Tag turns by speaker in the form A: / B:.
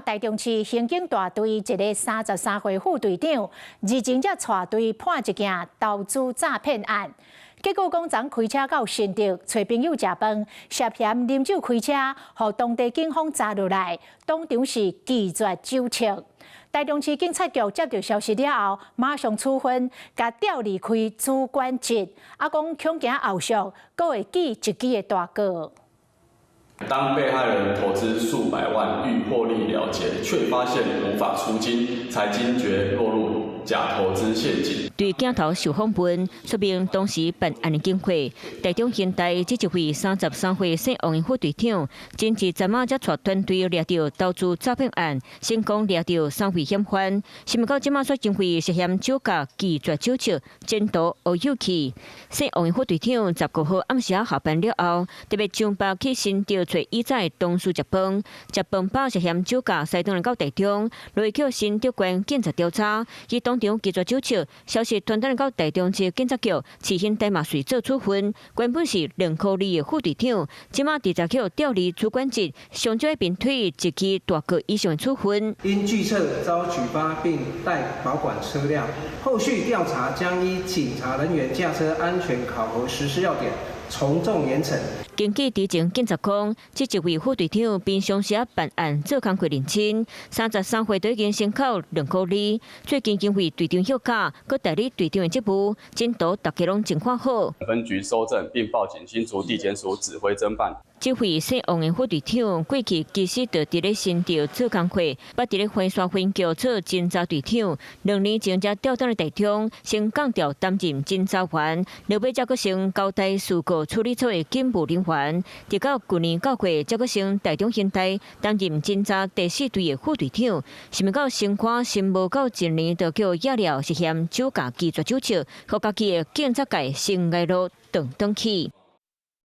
A: 台中市刑警大隊一个33歲副隊長，日前才帶隊破一件投資詐騙案。結果講，昨開車到新竹，揣朋友食飯，涉嫌啉酒開車，予當地警方查落來，當場是拒絕酒測。台中市警察局接到消息了後，馬上處分，共調離開主管職，啊，講恐驚後續，閣會記一支的大過。
B: 當被害人投資數百萬欲獲利了結，卻發現無法出金，才驚覺落入假投資陷阱。
C: 對鏡頭受訪問，說明當時辦案的經過。台中刑大這一位33歲姓王的副隊長，前一陣仔才帶團隊掠著投資詐騙案，成功掠著三位嫌犯。想毋到這馬煞因為涉嫌酒駕拒絕酒測，前途烏有去。姓王的副隊長15號暗時下班了後，特別上北去新竹揣以早的同事食飯，食飯飽涉嫌酒駕，駛轉來到台中，落去新竹縣警察調查，伊當場拒絕酒測，消息傳轉到台中市警察局，市刑大嘛隨做處分。原本是2箍2的副隊長，這馬直接去調離主管職，上少面對一支大過以上的處分。
D: 因拒測遭舉發並待保管車輛，後續調查將依警察人員駕車安全考核實施要點，從重嚴懲。
C: 根據之前警察講，這一位副隊長平常時辦案做工課認真，33歲就已經升考2箍2。最近因為隊長休假，閣代理隊長的職務，前途大家攏真看好。
B: 分局搜證並報請新竹地檢署指揮偵辦。
C: 這位姓王的副隊長過去其實就佇咧新竹做工課，捌佇咧橫山分局做偵查隊長，2年前才調轉來台中，先降調擔任偵查員，落尾才閣升交代事故處理組的警務人員，直到舊年9月才閣升台中刑大擔任偵查第四隊的副隊長。想毋到升官升無夠一年，就叫惹了涉嫌酒駕拒絕酒測，予家己的警察界生涯路斷斷去。